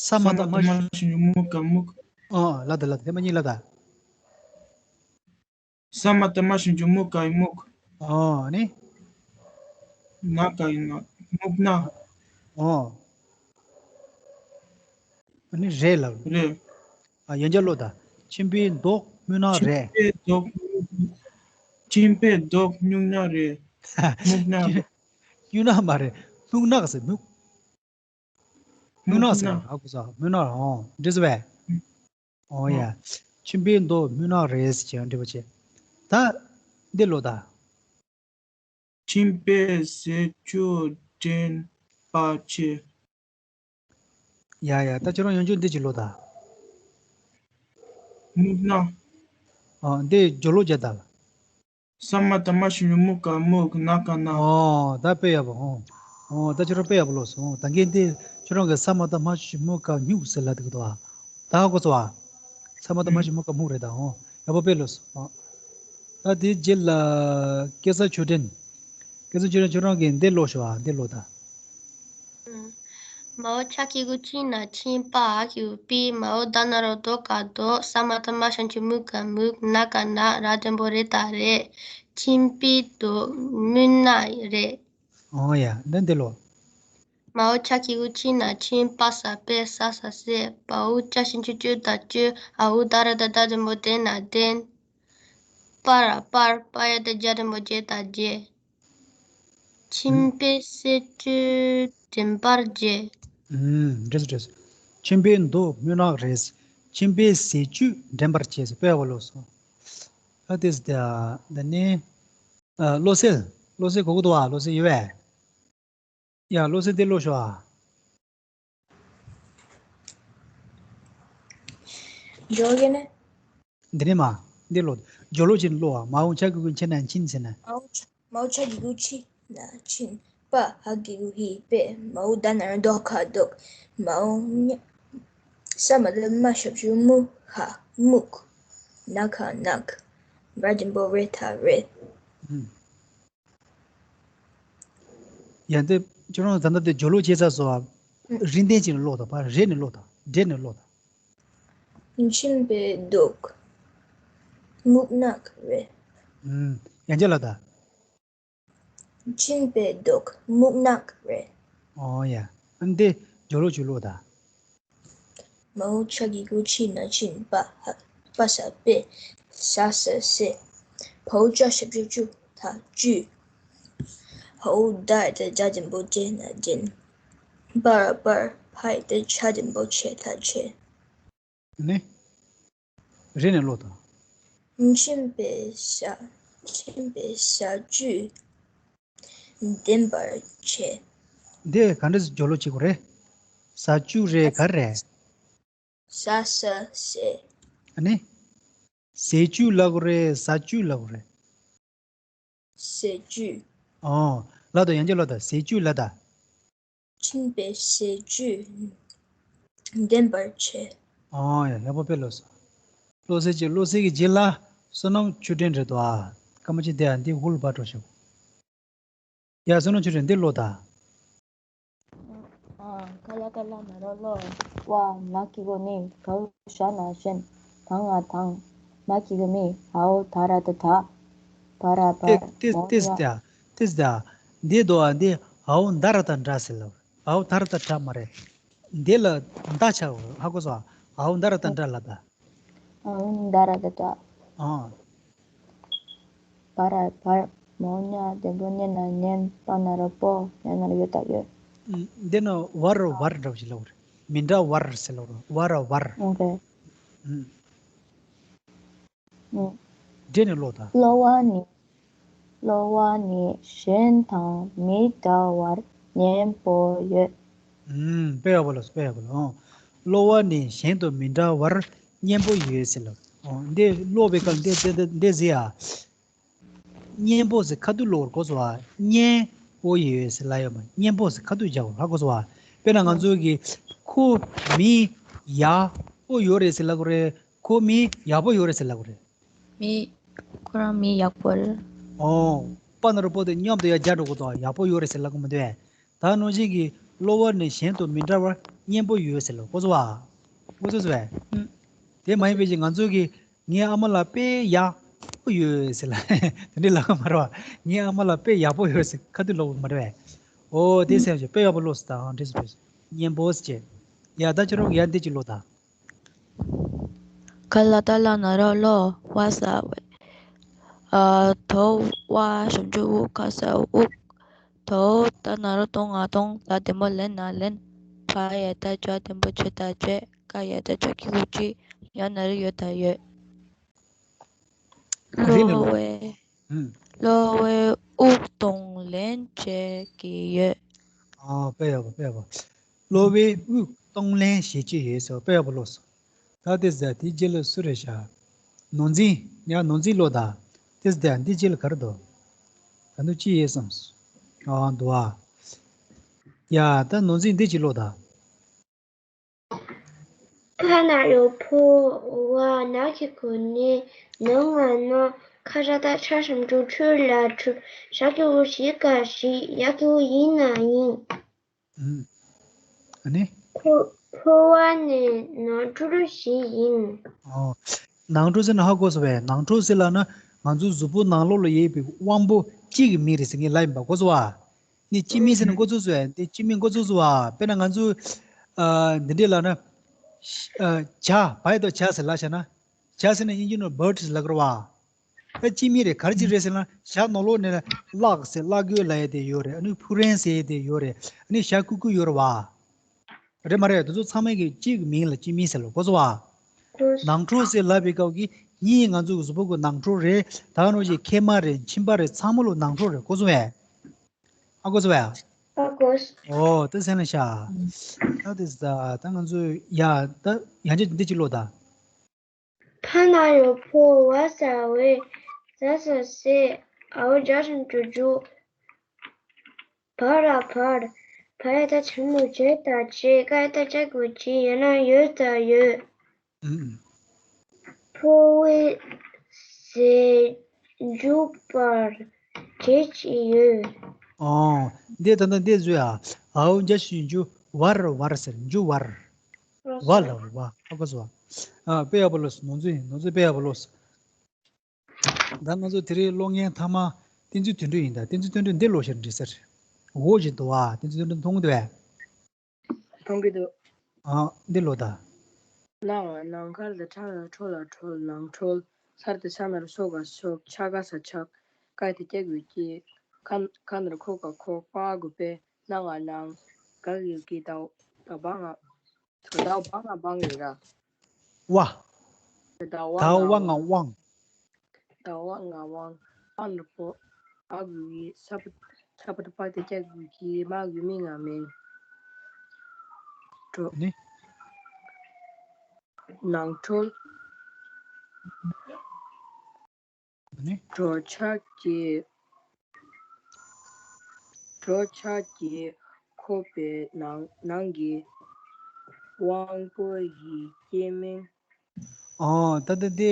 ས་མ་ཏ་མ་ཞབས་ཀྱུ་སྨུ་ག་སྨུག་ཨོ། ལ་ད་ལ་ད། ཐེངས་མ་གཉིས་ལ་ད། ས་མ་ཏ་མ་ཞབས་ཀྱུ་སྨུ་ག་སྨུག་ཨོ། ཨ་ནི། ན་ག་ན། སྨུག་ན། ཨོ། ཨ་ནི་རེད་ལ། རེད། ཨ། ཡང་བསྐྱར་ཀློག་ད། ཆིམ་པའི་མདོག་སྨུག་ནག་རེད། ཆིམ་པའི་མདོག་ཆིམ་པའི་མདོག་སྨུག་ནག་རེད། སྨུག་ནག་རེད། སྨུག་ནག་མ་རེད། སྨུག་ནག་ཟེར། སྨུག་སྨུག་ནག་ཟེར། ཨ། གོ་སོང་། སྨུག་ནག་ཨོ། འགྲིག་སོང་བས། ཨོ་ཡ། ཆིམ་པའི་མདོག་སྨུག་ནག་རེད་ཟེར་བྱས་འགྲིག་པ་བྱས། ད་འདི་ཀློག་ད། ཆིམ་པའི་ཟས་བཅུད་དྲན་པར་བྱེད། ཡ་ཡ། ད་ཁྱོད་རང་ཡང་བསྐྱར་འདི་གཅིག་ཀློག་ད། སྨུག་ནག་ཨོ། འདི་སྦྱོར་ཀློག་བྱས་ད། ས་མ་ཏ་མ་ཞབས་ཀྱུ་སྨུ་ག་སྨུག་ན་ག་ན། ཨོ། ད་དཔེ་ཡག་པོ། ཨོ། ཨོ། ད་ཁྱོད་རང་དཔེ་ཡག་པོ་ཀློག་སོང་། ད་གིན་དེ་ཁྱོད་རང་གིས་ས་མ་ཏ་མ་ཞབས་ཀྱུ་སྨུ་ག་སྨྱུག་ཟེར་ལབ་འདུག་ག་ད་གོ་སོང་ཨ། ས་མ་ཏ་མ་ཞབས་ཀྱུ་སྨུ་ག་སྨུག་རེད་ད། ཨོ། ཡག་པོ་དཔེ་ཀློག་སོང་། ཨོ། ད་དེ་རྗེས་ལ་སྐལ་བཟང་ཆོས་སྒྲོན། སྐལ་བཟང་ཆོས་སྒྲོན། ཁྱོད་རང་གིས་འདི་ཀློག་ཤོག་ཨ། འདི་ཀློག་ད། མའོ་ཆ་གི་གུ་ཆི་ན་ཆིན། པ་འ་གི་གུ་པི། མའོ་ད་ན་རོ་དོ་ག་དོག་ས་མ་ཏ་མ་ཞབས་ཀྱུ་སྨུ་ག་སྨུག་ན་ག་ན། ར་འགྲེང་བུ་རེ་ད་རེད། ཆིམ་པའི་མདོག་སྨུག་ནག་རེད། ཨོ་ཡ། འདི་འདི་ཀློག་མའོ་ཆ་གི་གུ་ཆི་ན་ཆིན། པ་ས་པེ། ས་ས་སེ། བའོ་ཅ་ཞབས་ཀྱུ་ཅུ་ད་བཅུད། འའོ་ད་ར་ཏ་རྡ་འགྲེང་བུ་འདྲེ་ན་འདྲེན། པ་ར་པར། པ་ཡ་ཏ་ཇ་འགྲེང་བུ་བྱེད་ད་བྱེད། ཆིམ་པའི་ཟས་བཅུད་དྲན་པར་བྱེད། ཨུམ། འགྲིག་སོང་འགྲིག་སོང་། ཆིམ་པའི་མདོག་སྨུག་ནག་རེད། ཆིམ་པའི་ཟས་བཅུད་དྲན་པར་བྱེད་ཟེར། དཔེ་ཡག་པོ་ཀློག་སོང་། ཨ། དེ་ཟེར་ད། ད་ནི། ཨ། བློ་གསལ། བློ་གསལ་གོ་གི་འདུག་བ། བློ་གསལ་ཡོད་པས། ཡ། བློ་གསལ་འདི་ཀློག་ཤོག་ཨ། འགྲོ་གི་ནི། འདི་ནས་མར་འདི་ཀློག་སྦྱོར་ཀློག་བྱས་ནས་ཀློག་ཨ། མའོ་ཆ་གི་གུ་ཆི་ན་ཆིན་ཟེར་ན། མའོ་ཆ། མའོ་ཆ་གི་གུ་ཆི་ན་ཆིན། པ་འ་གི་གུ་པི། མའོ་ད་ན་རོ་དོ་ག་དོག་མའོ་ཉ། ས་མ་ཏ་མ་ཞབས་ཀྱུ་སྨུ་ག་སྨུག་ན་ག་ནག་ར་འགྲེང་བུ་རེ་ད་རེད། ཨུམ། ཡ། འདི་ཁྱོད་རང་ད་ལྟ་དེ་སྦྱོར་ཀློག་བྱས་ཚར་སོང་ཨ། རིགས་ལྡན་ཅིག་ནས་ཀློག་དང་། ཕར་རེ་ནས་ཀློག་དང་། འདྲེ་ནས་ཀློག་དང་། ཆིམ་པའི་མདོག་སྨུག་ནག་རེད། ཨུམ། ཡང་བསྐྱར་ལབ་དང་། ཆིམ་པའི་མདོག་སྨུག་ནག་རེད། ཨོ་ཡ། ཨ་ནི་དེ་སྦྱོར་ཀློག་ཅིག་ཀློག་དང་། མའོ་ཆ་གི་གུ་ཆི་ན་ཆིན། པ་འ། པ་ས་པེ། ས་ས་སེ། བའོ་ཅ་ཞབས་ཀྱུ་ཅུ་ད་བཅུད། འའོ་ད་ར་ཏ་རྡ་འགྲེང་བུ་འདྲེ་ན་འདྲེན། པ་ར་པར། ཕ་ཡ་ཏ་ཕྱ་འགྲེང་བུ་ཕྱེ་ད་ཕྱེད། ནི། རེ་ནས་ཀློག་དང་། ཆིམ་པའི་ཟས། ཆིམ་པའི་ཟས་བཅུད་དྲན་པར་བྱེད། འདི་ག་འདྲ་སྦྱོར་ཀློག་བྱེད་དགོས་རེད། ཟས་བཅུད་རེད། ག་རེ་རེད། ས་ས་སེ། ཨ་ནི། ཟས་བཅུད་ལབ་དགོས་རེད། ཟས་བཅུད་ལབ་དགོས་རེད། ཟས་བཅུད། ཨོ། ལབ་དང་། ཡང་བསྐྱར་ལབ་དང་། ཟས་བཅུད་ལབ་དང་། ཆིམ་པའི་ཟས་བཅུད་དྲན་པར་བྱེད། ཨོ་ཡ། ཡག་པོ་དཔེ་ཀློག་སོང་། བློ་གསལ་གྱིས། བློ་གསལ་གྱི་རྗེས་ལ་བསོད་ནམས་ཆོས་སྒྲོན་རེད་དོ་ཨ། སྐར་མ་གཅིག་བསྡད་ཨ། འདི་ཧུར་ལ་ཕར་འགྲོ་ཤོག་ཡ། བསོད་ནམས་ཆོས་སྒྲོན་འདི་ཀློག་དང་། ཨ། ག་ ཁ་ལ་ཏ་ལ་ན་རོ་ལོ། ཝ་ན་གི་གུ་ནི་གའོ་ཞ་ན་ཞན། ད་ང་དང་། མ་གི་གུ་མི། འའོ་ད་ར་ཏ་དྲ། བ་ར་བར། ཏེ་མོ་ཏེས་ཉ། ཏེ་ཏེས་ད། འདི་དོ་འདི་འའོ་ད་ར་ཏ་དྲ་ཟེར་ལབ། འའོ་ད་ར་ཏ་དྲ་མ་རེད། འདི་ལ་ད་ཆ་ཧ་གོ་སོང་། འའོ་ད་ར་ཏ་དྲ་ལབ་ད། འའོ་ད་ར་ཏ་དྲ། ཨ། བ་ར་བར། མོ་ཉ་བདེ་མོ་ཉེ་ན་ཉན། པ་ན་རོ་པོ། ཉ་ན་རོ་ཡོ་ད་ཡོད། འདི་ནི་བར་བར་འདྲ་བ་ཞིག་ལབ་རེད། མི་འདྲ་བར་ཟེར་ལབ་རེད། བ་ར་བར། ཨོ་ཁེ། ཨུ། འདི་ནི་ལོ་ད། གློ་བ་ནི། གློ་བ་ནི་གཞན་དང་མི་འདྲ་བར་སྙན་པོ་ཡོད། ཨུམ། དཔེ་ཡག་པོ་ལོས། དཔེ་ཡག་པོ་ལོས། ཨོ། གློ་བ་ནི་གཞན་དང་མི་འདྲ་བར་སྙན་པོ་ཡོད་ཟེར་ལོ། ཨོ། འདི་གློ་བའི་སྐབས་འདི་འདི་འདི་འདི་ཟེར་ཡ། སྙན་པོ་ཟེར་ཁ་ཐུག་ལོ་གོ་སོ་བ། སྙན་པོ་ཡོད་ཟེར་ལ་ཡོད་མ། སྙན་པོ་ཟེར་ཁ་ཐུག་རྒྱག་གོ་ཧ་གོ་སོ་བ། དཔེར་ན་ང་ཚོ་གི་ཁོ་མི་ཡག་པོ་ཡོད་རེད་ཟེར་ལབ་གོ་རེད། ཁོ་མི་ཡག་པོ་ཡོད་རེད་ཟེར་ལབ་གོ་རེད། མི། ཁོ་རང་མི་ཡག་པོ་རེད། ཨོ། པ་ན་རོ་པོ་དེ་མཉམ་དུ་ཡར་སྦྱར་འགྲོ་གི་འདུག་ཡག་པོ་ཡོད་རེད་ཟེར་ལབ་གི་མི་འདུག་ཨེ། ད་ནང་བཞིན་གྱི་གློ་བ་ནི་གཞན་དང་མི་འདྲ་བར་སྙན་པོ་ཡོད་ཟེར་ལབ་གོ་སོང་བ། གོ་སོང་བས། ཨུམ། དེ་མ་ཡིན་པའི་ཅིག་ང་ཚོ་གི་ངའི་ཨ་མ་ལགས་དཔེ་ཡག་པོ་ཡོད་ཟེར་ལབ། དེ་འདྲའི་ལབ་གི་མ་རེད་བ། ངའི་ཨ་མ་ལགས་དཔེ་ཡག་པོ་ཡོད་ཟེར་ཁ་ཐུག་ལབ་གི་མ་རེད་བས། ཨོ་དེ་ཨུམ། སེམས་ཤིག་དཔེ་ཡག་པོ་ལོས་ཟེར་དང་འདྲེས་སུ་དཔེ་སྙན་པོ་ཟེར་བྱས། ཡ་ད་ཁྱོད་རང་གི་ཡ་འདི་ཅིག་ལོ་ད། ག་ལ་ཏ་ལ་ན་རོ་ལོ། ཝ་ས་ཝེ། ཨ། དོ་ཝ་ཞབས་ཀྱུ་ཝུ་ཁ་ས་དབུགས། དོ་ད་ན་རོ་དོ་ང་དོང་། ལ་བདེ་མོ་ལེ་ན་ལེན། བ་ཡ་ད་བྱ་བདེ་མོ་བྱེ་ད་བྱེད། ཀ་ཡ་ད་ཅ་གི་གུ་ཀྱི། ཡ་ན་རོ་ཡོ་ད་ཡོད། ག་རེ་ལབ་ལོ། གློ་བའི། ཨུམ། གློ་བའི་དབུགས་གཏོང་ལེན་བྱེད་ཀྱི་ཡོད། ཨ། དཔེ་ཡག་པོ། དཔེ་ཡག་པོ། གློ་བའི་དབུགས་གཏོང་ལེན་བྱེད་ཀྱི་ཡོད་ཟེར། དཔེ་ཡག་པོ་ལོས། ད་དེ་ཟ་དེའི་རྗེས་ལ་སུ་རེད་ཤག་ནོར་འཛིན། ཡ་ནོར་འཛིན་ལོ་ད། དེ་ཟ་འདི་རྗེས་ལ་ག་རེ་འདུག་ད་དུང་ཅི་ཡོད་བསམ། ཨ་འདུག་ཨ། ཡ་ད་ནོར་འཛིན་འདི་ཅི་ལོ་ད། ཕ་ན་རོ་ཕོ། བ་ན་གི་གུ་ནི། ན་ང་ན། ཁ་ར་ཏ་ཆ་ཞབས་ཀྱུ་ཁྲུ་ལ་ཁྲུ། ཞ་གི་གུ་ཞི་ཀ་ཞི། ཡ་གི་གུ་ཡི་ན་ཡིན། ཨུམ། ཨ་ནི། ཕོ་ཕོ་བ་ནི་ནང་ཁྲོལ་ཞིག་ཡིན། ཨོ། ནང་ཁྲོལ་ཟེར་ན་ཧ་གོ་སོང་བས། ནང་ཁྲོལ་ཟེར་ལབ་ན་ང་ཚོའི་གཟུགས་པོ་ནང་ལོགས་ལ་ཡོད་པའི་དབང་པོ་གཅིག་གི་མིང་རེད་ཟེར་ངས་ལབ་ཡིན་པ་གོ་སོང་བ། ནི་སྤྱི་མིང་ཟེར་ན་གོ་ཚོད་སོང་བས། འདི་སྤྱི་མིང་གོ་ཚོད་སོང་བ། དཔེར་ན་ང་ཚོ་ཨ་འདི་འདྲས་ལབ་ན། ཨ་བྱ། བ་ཡ་བཏགས་བྱ་ཟེར་ལབ་བྱ་ན། བྱ་ཟེར་ན་དབྱིན་ཇི་ནང་བྷརཌ་ཟེར་ལབ་ཀྱི་རེད་བ། ད་སྤྱི་མིང་རེད། ག་རེ་ཅིག་རེད་ཟེར་ན་བྱ་ནང་ལོགས་ནས་གླག་ཟེར་གླག་རྒྱུད་ལབ་ཡས་དེ་ཡོད་རེད། ཨ་ནི་ཕུག་རོན་ཟེར་ཡས་དེ་ཡོད་རེད། ཨ་ནི་བྱ་ཀུ་ཀུ་ཡོད་རེད་བ། རེད་མ་རེད། དེ་ཚོ་ཚང་མ་གི་གཅིག་གི་མིང་ལ་སྤྱི་མིང་ཟེར་ལ་གོ་སོང་བ། ནང་ཁྲོལ་ཟེར་ལབ་པའི་སྐབས་ཀྱི་གཉིས་ང་ཚོ་གི་གཟུགས་པོ་གི་ནང་ཁྲོལ་རེད། ད་ནང་བཞིན་མཁལ་མ་རེད། མཆིན་པ་རེད། ཚང་མ་ལོ་ནང་ཁྲོལ་རེད་གོ་སོང་བས། ཨ་གོ་སོང་བས། ཨ་གོ་སོང་། ཨོ་དེ་ཟེར་ན་ཤ། ད་དེ་ད་ད་ང་ཚོ་ཡ་ད་ཡང་ཅི་འདི་ཅི་ལོ་ད། ཕ་ན་རོ་ཕོ། བ་ས་ཝེ། ཛ་ས་ཟེ། འའོ་ཇ་ཞབས་ཀྱུ་ཇུ། བ་ར་བར། བ་ཡ་བཏགས་བྱ་མོ་བྱེ་ད་བྱེད། ཀ་ཡ་བཏགས་ཀྱ་གི་གུ་ཀྱི། ཡ་ན་རོ་ཡོ་ད་ཡོད། ཨུམ། ཕོ་བའི་ཟས་འཇུ་བར་བྱེད་ཀྱི་ཡོད། ཨོ། འདི་ད་ལྟ་འདི་བཟོས་ཨ། འའོ་ཇ་ཞབས་ཀྱུ་ཇུ། བར་བར་ཟེར། འཇུ་བར། བ་ལ་བ། ཨ་གོ་སོང་བ། ཨ་དཔེ་ཡག་པོ་ལོས། ནོར་འཛིན་ནོར་འཛིན་དཔེ་ཡག་པོ་ལོས། ད་ང་ཚོ་དེ་རིང་གློག་བརྙན་མཐའ་མ་བསྟན་འཛིན་དོན་གྲུབ་ཡིན། ད་བསྟན་འཛིན་དོན་གྲུབ་འདི་ལོ་ཤར་འདྲི་ཟེར། འོ་ཞིག་འདུག་བ། བསྟན་འཛིན་དོན་གྲུབ་མཐོང་གི་འདུག་བས། མཐོང་གི་འདུག་ཨ་འདི་ལོ་ད། ན་ང་ནང་། ཁ་ར་ཏ་ཁྲ་ལ་ཁྲོ་ལ་ཁྲོལ། ནང་ཁྲོལ། ས་ར་ཏ་ས་ན་རོ་སོ་ག་སོགས། ཆ་ག་ས་ཆགས། ཀ་ཡ་བཏགས་ཀྱ་གི་གུ་ཀྱི། ཁ་ཁ་ན་རོ་ཁོ་ག་ཁོག་པ་གུ་པེ། ན་ང་ནང་། ག་གི་གུ་གི། ད་ད་བ་ང་། ད་བ་ང་བང་རེད་ར། ཝ། ད་ད་བ་ང་ཝ་ང་ཝང་། ད་བ་ང་ཝང་། པ་ན་རོ་པོ། འ་གི་གུ་འི། ས་པ་ས་པ་ཏ་པ་ཡ་བཏགས་པ་ཡ་གི་གུ་གི། མ་གི་གུ་མི་ང་མིང་། གྲོ། ནི། ནང་ཁྲོལ། ནི། གྲོ་ཆ་གི། གྲོ་ཆ་གི་ཁོག་པའི་ནང་ནང་གི་དབང་པོ་ཡི་སྐྱེ་མིང་། ཨོ། ད་ལྟ་འདི་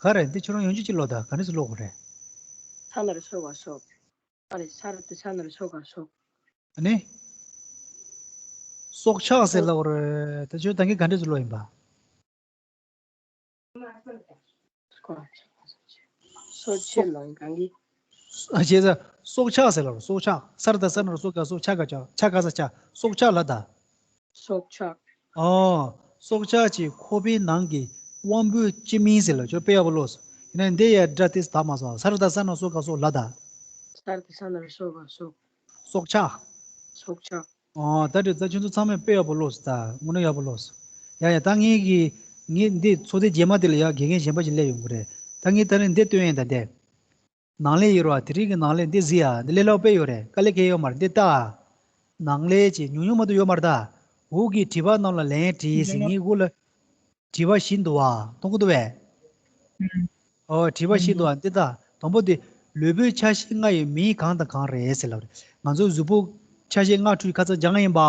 ག་རེད། འདི་ཁྱོད་རང་ཡོང་རྒྱུ་ཅིག་ལོ་ད། ག་ནས་སུ་ལོག་གོ་རེད། ས་ན་རོ་སོ་ག་སོགས། ཨ་རེ། ས་ར་ཏ་ས་ན་རོ་སོ་ག་སོགས། ཨ་ནི། སྲོག་ཆགས་ཟེར་ལབ་རེད། ད་ཁྱོད་ད་གིན་ག་འདྲས་སུ་ལོ་ཡིན་པ། སྲོག་ཆགས་ལ་གང་གི། ཨ་བྱས་ཙང་སྲོག་ཆགས་ཟེར་ལབ་རེད། སྲོག་ཆགས། ས་ར་བཏགས་སྲ་ན་རོ་སྲོ་ག་སྲོག་ཆ་ག་ཆགས་ཆ་ག་ས་ཆགས་སྲོག་ཆགས་ལ་ད། སྲོག་ཆགས། ཨོ། སྲོག་ཆགས་ཀྱི་ཁོག་པའི་ནང་གི་དབང་པོའི་སྤྱི་མིང་ཟེར་ལ་ཁྱོད་དཔེ་ཡག་པོ་ཀློགས་སོ། ཡིན་ན་འདི་ཡ་སྒྲ་དེ་དག་མ་སོང་། ས་ར་བཏགས་སྲ་ན་རོ་སྲོ་ག་སྲོག་ལ་ད། ས་ར་བཏགས་སྲ་ན་རོ་སྲོ་ག་སྲོག་སྲོག་ཆགས། སྲོག་ཆགས། ཨོ། ད་འདྲ་ད་ཁྱོད་ཚོ་ཚང་མས་དཔེ་ཡག་པོ་ཀློགས་སོ། ད་དངོས་གནས་ཡག་པོ་ཀློགས་སོ། ཡ་ཡ། ད་ངས་ཀྱི་ངས་འདི་ཚོགས་སྡེ་རྗེས་མ་དེ་ལ་ཡ་དགེ་རྒན་གཞན་པ་ཞིག་སླེབས་ཡོང་གི་རེད། ད་ངས་ད་རེས་འདི་སྟོན་ཡིན། ད་འདི། ནང་ལས་ཡིན་རོ། དེ་རིང་གི་ནང་ལས་འདི་གཟིགས་ཨ། འདི་ལས་སླ་པོ་དཔེ་ཡོད་རེད། དཀའ་ལས་ཁེལ་ཡོད་མ་རེད། འདི་ལྟ། ནང་ལས་ཀྱི་ཉུང་ཉུང་མ་གཏོགས་ཡོད་མ་རེད་ད། འོག་གི་དྲི་བ་རྣམས་ལ་ལན་བྲིས་ཟེར། ངའི་འོག་ལ་དྲི་བ་བཞི་འདུག་བ། མཐོང་གི་འདུག་བས། ཨོ། དྲི་བ་བཞི་འདུག་བ། འདི་ལྟ། དང་པོ་དེ། ལུས་པོའི་ཆ་ཤས་ལྔ་ཡི་མིང་གང་དང་གང་རེད་ཟེར་ལབ་རེད། ང་ཚོ་གཟུགས་པོ་ཆ་ཤས་ལྔ་འཁྲུལ་ཁ་ཚ་སྦྱང་ཡིན་པ།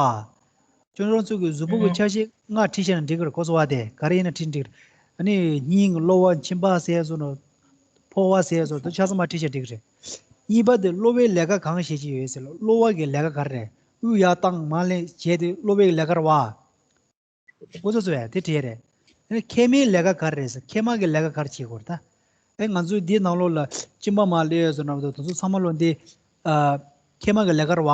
ཁྱོད་རང་ཚོ་གི་གཟུགས་པོ་གི་ཆ་ཤས་ལྔ་བྲིས་བཞག་ན་འགྲིག་གི་རེད། གོ་སོང་བ། དེ་ག་རེ་ཡིན་ན་བྲིས་འགྲིག་རེད། ཨ་ནི་སྙིང་། གློ་བ། མཆིན་པ་ཟེར་སོང་ན། ཕོ་བ་ཟེར་སོང་། དེ་ཆ་ཚང་མ་བྲིས་བཞག་འགྲིག་རེད། གཉིས་པ་དེ་གློ་བའི་ལས་ཀ་གང་བྱེད་ཀྱི་ཡོད་ཟེར་ལ། གློ་བ་གི་ལས་ཀ་ག་རེ་རེད། དབུགས་ཡར་བཏང་མར་ལེན་བྱས་དེ་གློ་བའི་ལས་ཀ་རེད་བ། གོ་སོང་བས། དེ་བྲིས་རེད། ཨ་ནི་མཁལ་མའི་ལས་ཀ་ག་རེ་རེད་ཟེར། མཁལ་མ་གི་ལས་ཀ་ག་རེ་བྱེད་དགོས་རེད་ད། ཨེ། ང་ཚོའི་འདིའི་ནང་ལོགས་ལ་གཅིན་པ་མར་སླེབས་སོང་ན་དེ་ཚོ་ཚང་མ་ལོ་འདི། ཨ། མཁལ་མ་གི་ལས་ཀ་རེད་བ།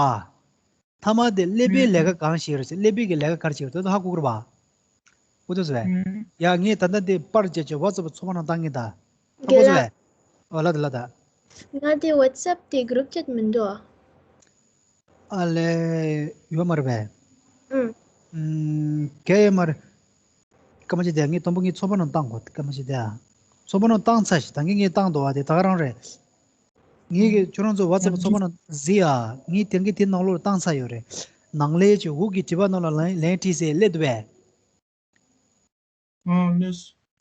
ཐ་མ་དེ་ཀླད་པའི་ལས་ཀ་གང་ཞིག་རེད་ཟེར། ཀླད་པའི་གི་ལས་ཀ་ག་རེ་བྱེད་རེད། དེ་ཚོ་ཧ་གོ་གི་རེད་བ། གོ་ཐུབ་སོང་བས། ཡ། ངས་ད་ལྟ་འདི་པར་བརྒྱབ་བྱས་ཝ་ཙབ་ཚོགས་པ་ནང་བཏང་གི་ད། ཧ་གོ་སོང་བས། ཨོ། ལ་ད་ལ་ད། ང་དེ་ཝ་ཙབ་དེ་གུ་རུབ་ཅེཊ་མི་འདུག་ཨ། ཨ་ལས། ཡོད་མ་རེད་པས། ཨུམ། ཨུམ། གལ་ཡོད་མ་རེད། སྐར་མ་གཅིག་དེ། ངས་དང་པོ་ངས་ཚོགས་པ་ནང་བཏང་གོ། སྐར་མ་གཅིག་དེ་ཨ། ཚོགས་པ་ནང་བཏང་ཚར་ཤག་ད་གིན་ངས་བཏང་འདུག་བ། དེ་ད་ག་རང་རེད། ངས་ཀྱི་ཁྱོད་རང་ཚོ་ཝ་ཙབ་ཚོགས་པ་ནང་གཟིགས་ཨ། ངས་དེང་གི་དེ་ནང་ལོགས་བཏང་ཚར་ཡོད་རེད། ནང་ལས་ཀྱི་འོག་གི་དྲི་བ་རྣམས་ལ་ལན་ལན་བྲིས་ཟེར་སླེབས་འདུག་པས།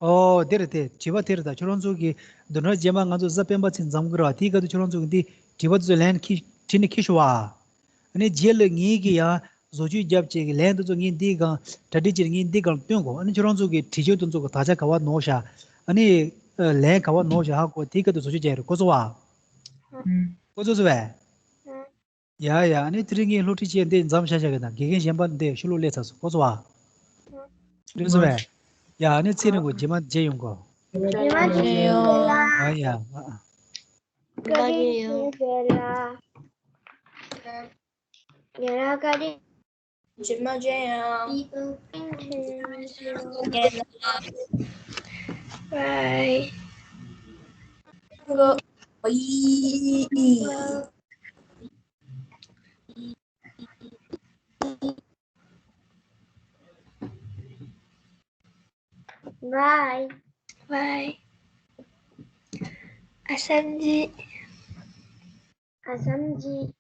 ཨོ། དེ་རེད་དེ། དྲི་བ་དེ་རེད། ད་ཁྱོད་རང་ཚོ་གི་བདུན་ཕྲག་རྗེས་མ་ང་ཚོ་གཟའ་སྤེན་པ་ཚེ་འཛོམས་ཀྱི་རེད་བ། དེའི་སྐབས་དུ་ཁྱོད་རང་ཚོ་གི་འདི་དྲི་བ་དེ་ཚོ་ལན་ཁྱི་བྲིས་ནས་ཁྱི་ཤོག་ཨ། ཨ་ནི་རྗེས་ལ་ངེད་ཀྱི་ཡང་བཟོ་བཅོས་བརྒྱབ་བྱས་ཀྱི་ལན་དེ་ཚོ་ངས་འདིའི་སྒང་གྲ་སྒྲིག་བྱས་ནས་ངས་འདིའི་སྒང་སྟོན་དགོས། ཨ་ནི་ཁྱོད་རང་ཚོ་གི་དྲི་བཅོས་དེ་ཚོ་གི་དག་ཆ་ག་བ་ནོར་ཤག་ཨ་ནི་ལན་ག་བ་ནོར་ཤག་ཧ་གོ། དེའི་སྐབས་དུ་བཟོ་བཅོས་བྱས་རེད། གོ་སོང་བ། གོ་སོང་སོང་བས། ཡ་ཡ། ཨ་ནི་དེ་རིང་ངས་སློབ་ཁྲིད་བྱས་འདི་མཚམས་བཞག་བཞག་གི་དང་། དགེ་རྒན་གཞན་པ་འདི་ཕྱི་ལོགས་སླེབས་ཚར་སོང་། གོ་སོང་བ། རེད་སོང་བས། ཡ། ཨ་ནི་ཚེ་རིང་གོ་རྗེས་མ་མཇལ་ཡོང་གོ། རྗེས་མ་མཇལ་ཡོང་། ཨ་ཡ། ཨ་ཨ། བཀའ་དྲིན་ཆེ་རྒན་ལགས། རྒན་ལགས་བཀའ་དྲིན། རྗེས་མ་མཇལ་ཡོང་། Bye. Bye. Bye. Asam ji. Asam ji.